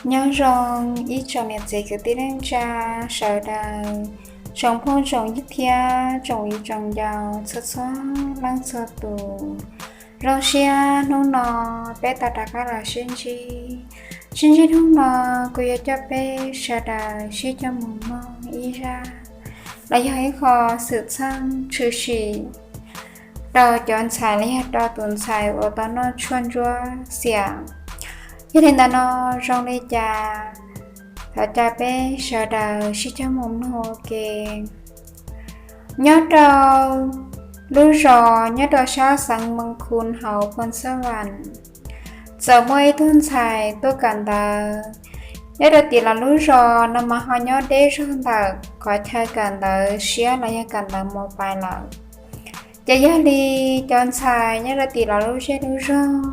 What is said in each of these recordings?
Nyob zoo ib tsoom niam txiv kwv tij neej tsa sawv daws, tsoom phooj tsoom ywg thiab tsoom viv tsoom ncaus txhua txhua leej txhua tus. Zoo siab hnub no peb tau rov qab los sib ntsib. Sib ntsib hnub no kuv yuav coj peb sawv daws sib coj mus mloog ib zaj los yog ib qho xwm txheej tshwm sim rau cov ntxhais los yog rau tus ntxhais uas tau noj tshuaj ntsuab xiam. Yog li ntawd no, zoo li cas thov caw peb sawv daws sib coj mus mloog ua ke. Nyob rau lub zos nyob rau sab xeev Moos Khus hauv Phoos Xab Vam, txawm muaj ib tug ntxhais tuaj kawm ntawv. Nyob rau tim lawv lub zos no mas ho nyob deb zog ntawm qhov chaw kawm ntawv siab los yog kawm ntawv mos pais lawm. Ces yog li cov ntxhais nyob rau tim lawv lub zej lub zog,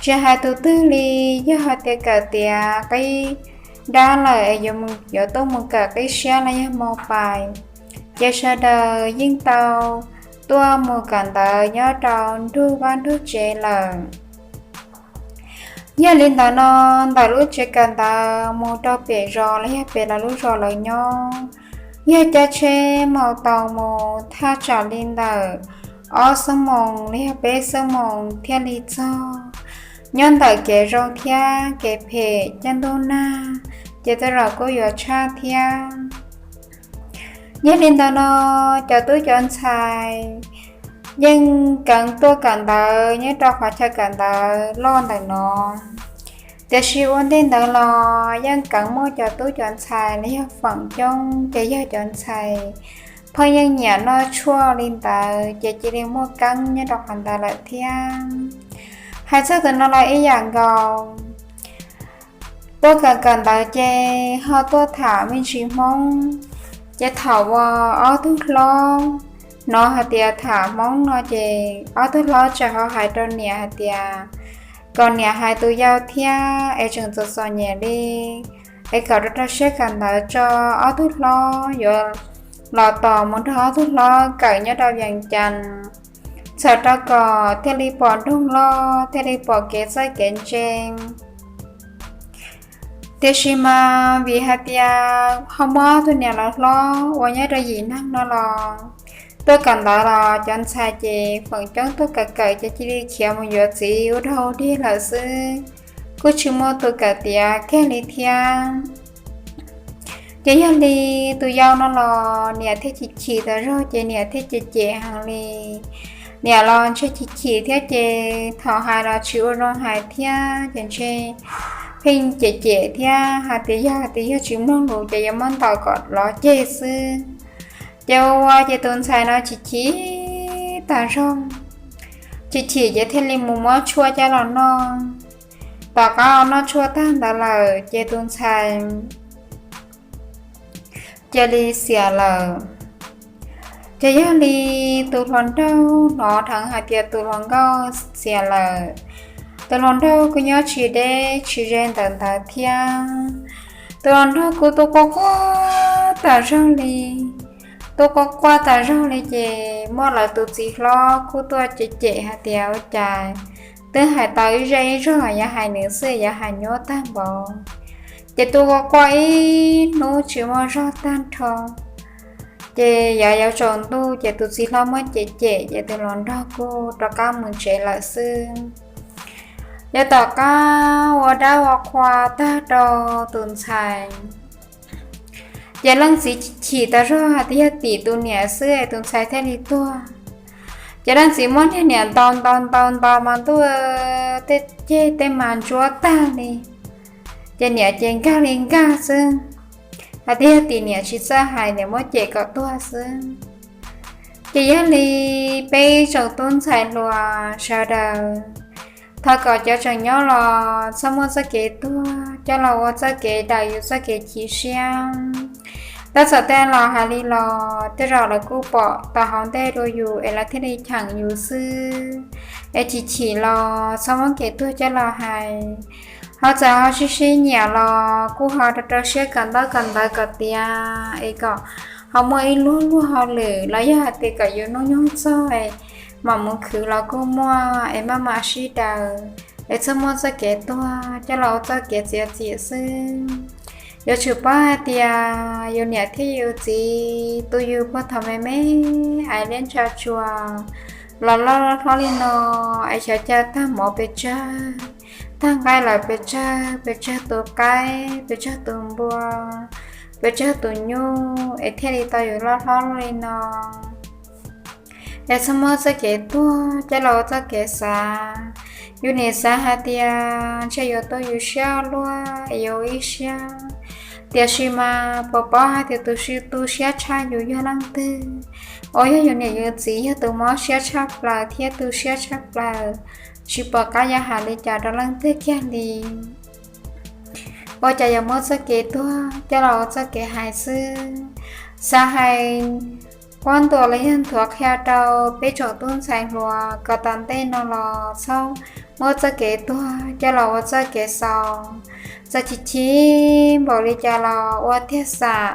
tsis hais tus twg li, yog hais tias kawm tiav qib dab lawm es yuav tuaj mus kawm qib siab los yog mos pais, ces sawv daws yeej tau tuaj mus kawm ntawv nyob rau nrug vaj nrug tsev lawm. Yog li ntawd no, ntawm lub tsev kawm ntawv mus rau pem zos los yog pem lawv lub zos lawv nyob, yog caij tsheb mus tau mus thaj tsam li ntawm ob xuab moos los yog peb xuab moos thiaj li txog. Nyob ntawm kev zoo thiab kev phem caij ntuj nag, ces tej zaum kuj yuav tshaj thiab. Yog li ntawd no, cov tub cov ntxhais yeej kheev tuaj kawm ntawv nyob rau qhov chaw kawm ntawv loj ntawm no. Tiam sis ua ntej ntawd los yeej kheev muaj cov tub cov ntxhais los yog feem coob ces yog cov ntxhais pheej yeej nyiam noj tshuaj li ntawd ces cia li muaj keeb nyob rau qhov ntawd lawm thiab. Hais txog tus no los ib yam nkaus, tuaj kawm kawm ntawv ces ho tuaj tham me ntsis Hmoob. Ces thaum uas ob tug hlob hnov hais tias tham Hmoob no ces ob tug hlob txawm ho hais rau niam hais tias kom niam hais tus yau thiab es tseem txom txom nyem li, es kom rau rau siab kawm ntawv tso, ob tug hlob yuav los tos mus nrog ob tug hlob kawm nyob rau Vees Cas, txhawm rau kom thiaj li pom nroog loj, thiaj li pom kev txawj kev ntse. Tiam sis mas vim hais tias ho muaj ob tug niam laus hlob uas nyob rau yim neeg no los tuaj kawm ntawv los cov ntxhais ces feem coob tuaj kawm kawm ces cia li khiav mus yuav txiv ua dog ua dig lawm xwb, kuj tsis muaj tus kawm tiav kiag li thiab. Ces yog li tus yau no los niam thiaj chim chim tas zog ces niam thiaj cem cem heev li. Niam los ntshe chim chim thiab ces thaum hais los tsis ua zoo hais thiab ces ntshe pheej cem cem thiab hais tias yog hais tias yog tsis mloog lus ces yuav muab ntaus kom lov ceg xwb. Ces ua ua ces tus ntxhais no chim chim tas zog, chim chim ces thiaj li mus muab tshuaj coj los noj. Tom qab noj tshuaj tag ntawd lawm ces tus ntxhais cia li xiam lawm. Ces yog li tus hluas nraug hnov dheev hais tias tus hluas nkauj xiam lawm, tus hluas nraug kuj nyob tsis deb tsis ze ntawm ntawd thiab. Tus hluas nraug kuj tuaj quaj quaj tas zog li, tuaj quaj quaj tas zog li ces muaj lawv tus txiv hlob kuj tuaj cem cem hais tias ua cas twb hais tau ib zej ib zog yuav hais nws xwb yuav hais nyuaj tag npaum. Ces tuaj quaj quaj ib hnub tsis muaj zog tag nrho. Ces yav yuav tsaus ntuj ces tus txiv hlob muab cem cem ces tus hluas nraug kuj rov qab mus tsev lawm xwb. Yav tom qab ua dab ua qhua tag rau tus ntxhais, ces leej txiv chim tas zog hais tias yog tim tus niam xwb es tus ntxhais thiaj li tuag. Ces leej txiv muab niag niam ntaus ntaus ntaus ntaus mas ntuj, tej ceg tej mas ntsuab tag li. Ces niam ces nkag li nkag xwb, hais tias yog tim niam tsis txawj hais niam muab cem kom tuag xwb. Ces yog li peb tsoom tub ntxhais hluas sawv daws, thov kom cov tseem nyob los txhob muab txoj kev tuag coj los ua txoj kev daws yus txoj kev chim siab. Tab txawm tej los hais li los tej zaum lawv kuj pom tau hauv ntej dua yus es lawv thiaj li cheem yus xwb. Es chim chim los txhob muab kev tuag coj los hais. Ho txawm ho sib sib nyiam los kuj ho rau rau siab kawm ntaub kawm ntawv kom tiav es kom ho muaj ib lub luag hauj lwm los yog hais tias kom yus hnub nyoog txog es mam mus khwv los kuj muaj es maj mam sib daws. es txhob muab txoj kev tuag coj los ua txoj kev txiav txim xwb. Yuav tsum paub hais tias yus niam thiab yus txiv tu yus puag thaum me me, hais liab ntsa tsuas los loj hlob li no, es xyov cas tag mov pes tsawg, tag nqaij lawm pes tsawg, pes tsawg tus qaib, pes tsawg tus npua, pes tsawg tus nyuj, es thiaj li tau yus loj hlob li no. Es txhob muab txoj kev tuag coj los ua txoj kev xav. Yus niam xav hais tias ntshe yuav tu yus siab luaj, yuav ib siab, tiam sis mas puas paub hais tias tus siab, tu siab tshaj yus yog leej twg? Uas yog yus niam yus txiv yog tus mob siab tshaj plaws thiab tu siab tshaj plaws, tsis pom qab yuav hais li cas rau leej twg kiag li. Ua cas yuav muab txoj kev tuag coj los ua txoj kev hais xwb. Xav hais quab ntuas los yog nthuav qhia rau peb tsoom tub ntxhais hluas kom tom ntej no los txhob muab txoj kev tuag coj los ua txoj kev xaus. Txawm chim chim npaum li cas los ua tiag xam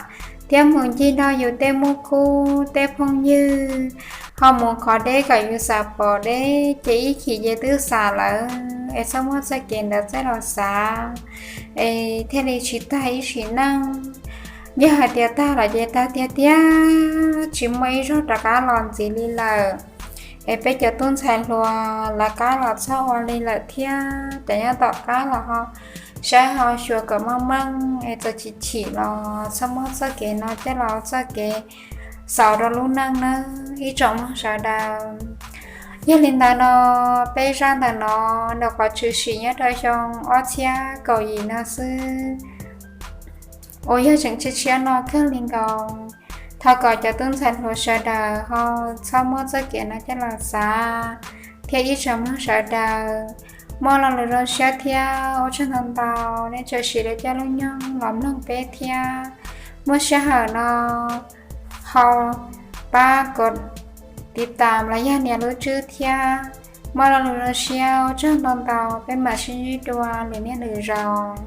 thiab mus ncig nrog yus tej muaj kub tej phooj ywg, ho mus qhov deb kom yus xam pom deb ces ib chim ces twb xam lawm, es txhob muab txoj kev ntawd txoj los xav, es thiaj li tsis tag ib sim neej. Yog hais tias tag los ces tag tiag tiag, tsis muaj ib zaug rov qab los ntxiv li lawm. Es peb cov tub ntxhais hluas lawv qab los txhob ua li lawm thiab, cov nyob tom qab los ho saib ho xyuas kom meej meej, es txawm chim chim los txhob muab txoj kev no coj los txoj kev xaus rau lub neej nawb ib tsoom mloog sawv daws. Yog li ntawd no, peb zaj ntawm no nws qhov tshwm sim nyob rau xyoo ob txhiab kaum yim no xwb, uas yog tseem tshiab tshiab no kawg li nkaus. Thov kom cov tub ntxhais hluas sawv daws ho txhob muab txoj kev no coj los xav, thiab ib tsoom mloog sawv daws muaj lo lus zoo siab thiab ua tsaug ntau ntau nej tseem siv lawv cov lub nyoog los mloog peb thiab. Muaj sij hawm no ho pab kom tiv tam los yog nias lub tswb thiab. Muaj lo lus zoo siab ua tsaug ntau ntau, peb mam sib ntsib dua lwm niaj lwm zaus.